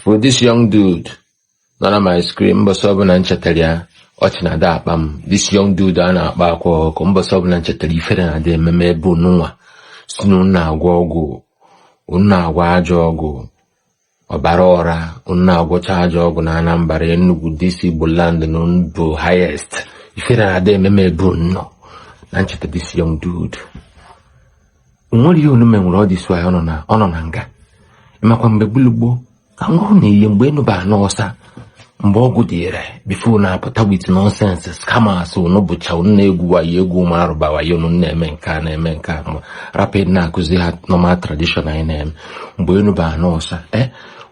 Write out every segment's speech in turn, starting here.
For this young dude nọ na my screen, mbọsị ọbụla m chetara ya, ọchị na-ada akpa m. This young dude a na-akpa akwa ọkụ, mbọsị ọbụla m chetara, ifere na-adị ememe ebe ununwa si na unu na-agwọ ọgwụ, unu na-agwọ ajọ ọgwụ ọbara ọra, unu na-agwọcha ajọ ọgwụ na Anambra, Enugu, this Igbo land na unu bụ highest. Ifere na-adị ememe ebe unu nọ na ncheta this young dude. Nwere ihe unu menwere ọ dị isi ọ nọ na nga. Ịmakwa mgbe gbulugbo ka m hụ na ihe mgbe enubara n'ọsa, mgbe ọgwụ dị ire before na-apụta with nonsense scammers. Unu bụcha unu na-egwu wayo, egwu ụmụ arụba wayo. Unu na-eme nke a, na-eme nke a, rapid na-akụzi ha normal tradition anyị na-eme mgbe enubara n'ọsa.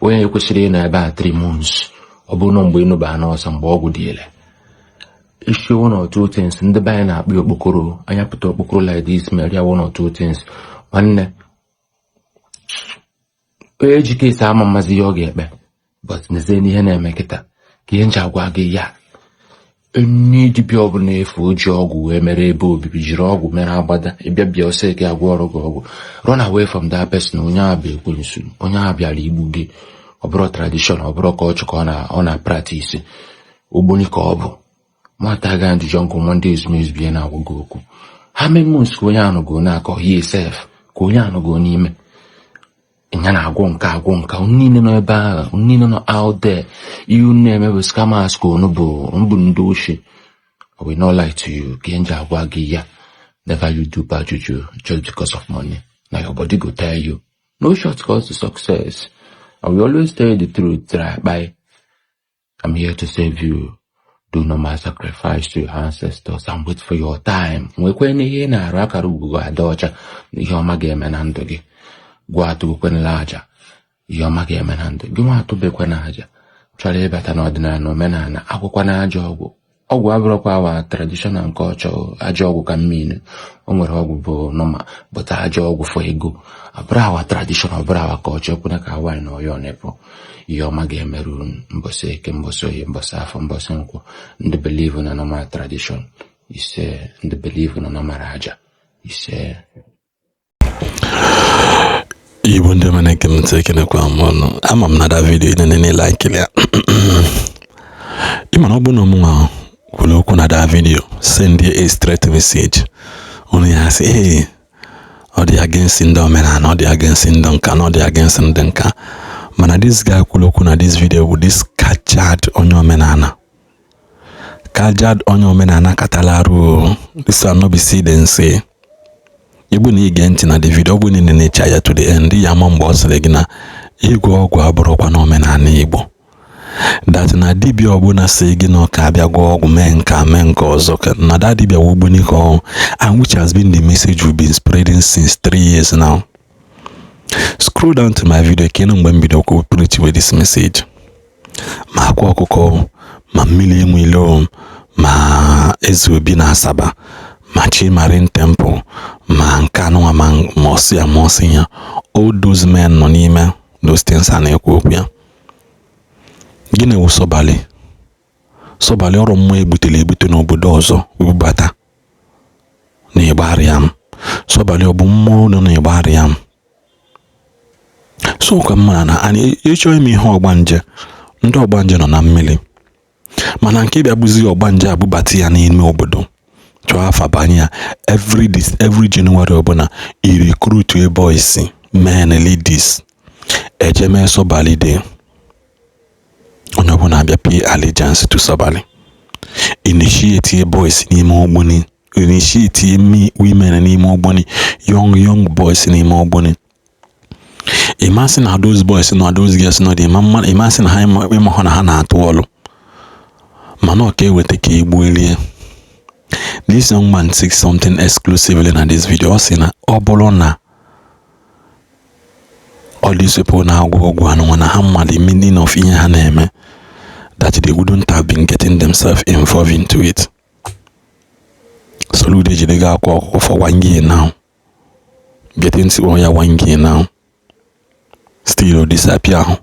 Onye kwesịrị ịnọ ebe a 3 months, ọ bụrụ na mgbe enubara n'ọsa, mgbe ọgwụ dị ire, issue one or two things, ndị be anyị na-akpọ ya okpokoro anya pụta, okpokoro like this mere ya one or two things. Nwanne, onye ji kesi ama mmazi ihe ọ ga-ekpe, but nezie n'ihe na-eme kịta ka ihe nji agwa gị ya. Enyi dibịa ọbụla efu o ji ọgwụ wee mere ebe obibi, jiri ọgwụ mere agbada, ịbịa bịa ọsọ gị agwa ọrụ gị ọgwụ, run away from that person. Onye ahụ bụ ekwensu, onye ahụ bịara igbu gị. Ọ bụrụ tradition, ọ bụrụ ka ọ chụ ka ọ na practice ogboni ka ọ bụ nwata ga ndị jungle. Nwanne, ezumezu bịa na-agwa gị okwu. Ha mee months ka onye anụgo na-akọ hie sef, ka onye anụgo n'ime ya na-agwọ nke agwọ nka. Unu niile nọ ebe ahụ, unu niile nọ out there, ihe unu na-eme bụ scammers ka unu bụ, mbụ ndị ochie. I will not lie to you. Ka nji agwa gị ya, never you do bad juju just because of money. Na your body go tell you. No shortcut to success. I will always tell you the truth. Try bye. I'm here to save you. Do normal sacrifice to your ancestors and wait for your time. Nwekwe n'ihe ị na-arụ, akara ugo ada ọcha na ihe ọma ga-eme na ndụ gị. Gwa atụkwenela aja, ihe ọma ga-eme na ndụ gị. Nwa atụbekwana aja chọrọ ịbata n'ọdịnala na omenala, akwụkwọ na ajọ ọgwụ. Ọgwụ abụrụkwa awa traditional nke ọchọ ajọ ọgwụ ka mmiri. O nwere ọgwụ bụ normal, but ajọ ọgwụ for ego abụrụ awa tradition, ọ bụrụ awa ka ọchọ ekwena ka awa na ọyọ nepụ. Ihe ọma ga-emerụ unu mbọsị Eke, mbọsị Oye, mbọsị Afọ, mbọsị Nkwọ. Ndị believe na normal tradition, ise. Ndị believe na normal aja, ise. Igbo ndị ọma na-ege m ntị, ekenekwa m ọnụ. Ama m na da video ị na-enene like ya. Ị mana ọ bụ na ọmụnwa kwuru okwu na da video, send a straight message, unu ya sị ee, ọ dị against ndị omenala, ọ dị against ndị nka na ọ dị against ndị nka. Mana this guy kwuru okwu na this video bụ this kajad onye omenala, kajad onye omenala katala arụ. This one no be say dem say. Igbu na ige ntị na the video, ọ bụ na na-eche ya to the end, ya ama mgbe ọ sịrị gị na ịgwọ ọgwụ abụrụkwa na omenala Igbo, that na dibịa ọbụla si gị na ọka abịa gwọ ọgwụ, mee nka, mee nke ọzọ, ka na that dibịa wụ ka ọ, and which has been the message we've been spreading since 3 years now. Scroll down to my video ka ịnụ mgbe m bido kwu preach with this message, ma akwa ọkụkọ, ma mmiri enwilo, ma eze obi na Asaba, ma Chi Marine Temple, ma nke anụnwa, ma ọsị ya, ma ọsị ya. All those men nọ n'ime those things a na-ekwu okwu ya. Gịnị wụ sọbalị? Sọbalị ọrụ mmụọ egbutere egbute n'obodo ọzọ bubata na ịgbarịa m. Sọbalị ọ bụ mmụọ nọ na ịgbarịa m. So ka mma na anyị ịchọ ime ihe ọgbanje, ndị ọgbanje nọ na mmiri, mana nke bịa bụzi ọgbanje abụbata ya n'ime obodo, chọọ afa banye ya. Every January ọbụla, i recruit boys, men, ladies, eje mee Sọbalị Day. Onye ọbụla abịa pay allegiance to Sọbalị, initiate boys n'ime ogboni, initiate women n'ime ogboni, young young boys n'ime ogboni. Ịmasị na those boys na those girls nọ dị, ịmasị na ha ịmahụ na ha na-atụ ọlụ, mana ọ ka eweta ka egbuelie. This young man seeks something exclusively na this video. Ọ sị na ọ bụrụ na all these people na-agwọ ọgwụ anụnwa na ha ma the meaning of ihe ha na-eme, that they wouldn't have been getting themselves involved into it. Soludo ejidego akwa ọkụkọ for one year now, getting to ya one year now, still o disappear ahụ,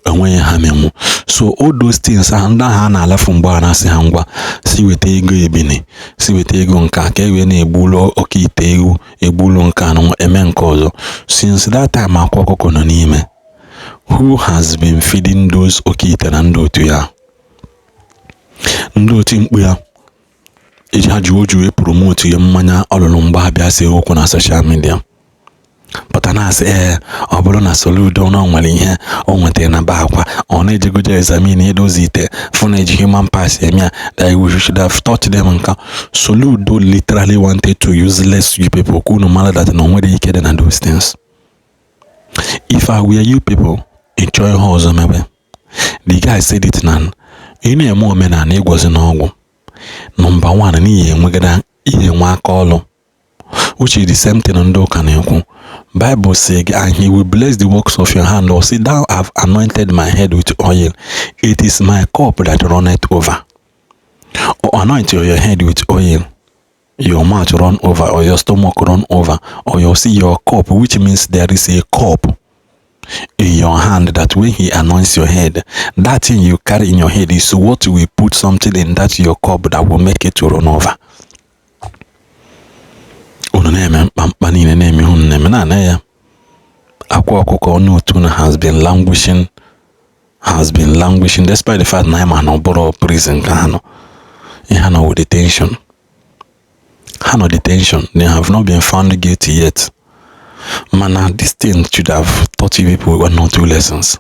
enweghị ha menwu. So all those things ahụ, ndị ahụ a na-alafu mgbe a na-asị ha ngwa, si weta ego ebini, si weta ego nka ka e wee na-egbulu ọka ite ewu, egbulu nke anụ, eme nke ọzọ. Since that time akwa ọkụkọ nọ n'ime. Who has been feeding those oke ite na ndị otu ya, ndị oti mkpu ya eji ha ji oji wee promote ihe mmanya ọlụlụ mgbe abịa see okwu na social media, pụta na-asị, ee, ọ bụrụ na Soludo na o nwere ihe o nwetara na be akwa, ọ na-ejegoje examine edozi ite fụ na eji human parts eme ya, that we should have taught them. Nka Soludo literally wanted to useless you people, ka unu mara that na o nwere ike dị na those things. If I were you people, ị chọọ ihe ọzọ mebe. The guy said it na ị na-eme omenala ịgwọzi n'ọgwụ. Number one, n'ihi enwegara ihe nwe aka ọlụ, which is the same thing ndị ụka na-ekwu. Bible say, "And he will bless the works of your hand," or say, "Thou have anointed my head with oil, it is my cup that runneth over." Or anoint your head with oil, your mouth run over or your stomach run over, or you see your cup, which means there is a cup in your hand that when he anoints your head, that thing you carry in your head is what will put something in that your cup that will make it to run over. Unu na-eme mkpamkpa niile na-eme, unu na-eme na ya. Akwa Ọkụkọ onye otu na has been languishing despite the fact na ya ma na ọ bụrụ prison ka ha nọ, ihe ha nọ with detention, ha nọ detention. They have not been found guilty yet, mana this thing should have taught you people one or two lessons.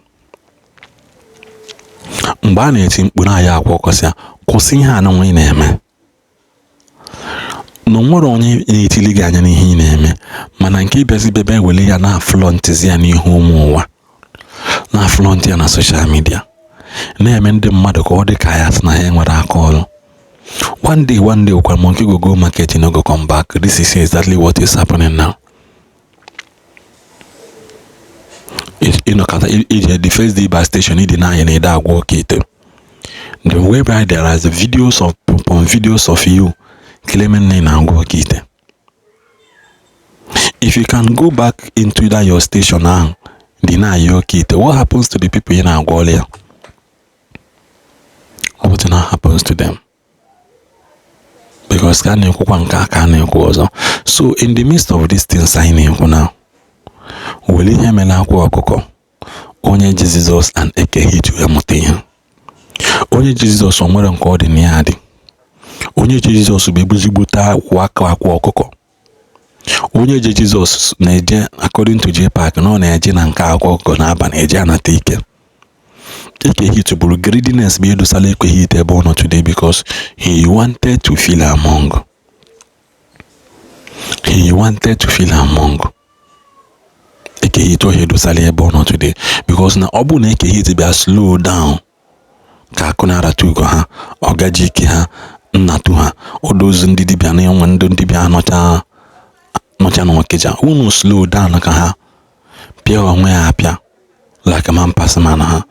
Mgbe a na-eti mkpu na-aya Akwa Ọkọsị ya kwụsị ihe a nwa ị na-eme, na o nwere onye na-etili gị anya n'ihe ị na-eme, mana nke ịbịazi bebe wele ya na flauntzi ya n'ihu ụmụ ụwa, na flaunt ya na social media, na-eme ndị mmadụ ka ọ dị ka ya sị na ha nwere aka ọrụ. One day, one day, kwa monkey go go market, no go come back. This is exactly what is happening now. Ịnọkọta ije the first day by station ịdị n'anya na ede agwa oke ite, the whereby there are the videos of upon videos of you claiming na ị na-agwa oke ite. If you can go back into that your station ahụ dị na-ayọ oke ite, what happens to the people ị na-agwa ọrụ ya? What now happens to them? Because ka a na-ekwukwa nke a, ka a na-ekwu ọzọ. So in the midst of these things anyị na-ekwu now, were ihe mere Akwa Ọkụkọ onye ji Jizọs and Eke Hit wee mụta ihe. Onye ji Jizọs, o nwere nke ọ dị na ya dị. Onye ji Jizọs bụ ezigbote akwụ aka Akwa Ọkụkọ. Onye ji Jizọs na-eje, according to J Park, na ọ na-eje na nke Akwa Ọkụkọ n'abalị eje anata ike. Eke Hit bụrụ greediness bụ edosala Eke Hit ebe ọ nọ today, because he wanted to feel among. He wanted to feel among. Eke Hit ohe edosala ebe ọ nọ today, because na ọ bụ na Eke Hit bịa slow down ka akụ na-arata ugo ha, ọgaji ike ha, nnatụ ha, odozu ndị dibịa na enwe ndị dibịa nọcha nọcha na Ọkịja, unu slow down ka ha pịa onwe ya apịa like man pass man ha.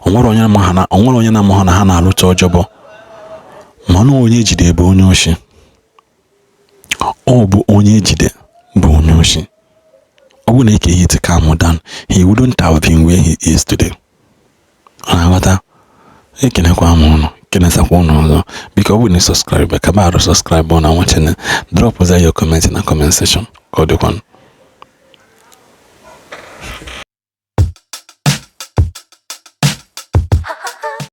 Onwere onye ma ha na onwere onye na-amụ ha na ha na-alụcha ọjọbọ, mana onye ejide bụ onye oshi. Ọ bụ onye ejide bụ onye oshi. Ọ bụ na Eke Hit calm down, he wouldn't have been where he is today. Ọ na-aghọta. Ekenekwa m ụnụ, kenesakwa ụnụ ọzọ. Biko, ọ bụ na subscribe, kaba arụ subscribe na nwa channel, drop your comment na comment section. Ka ọ dịkwanụ.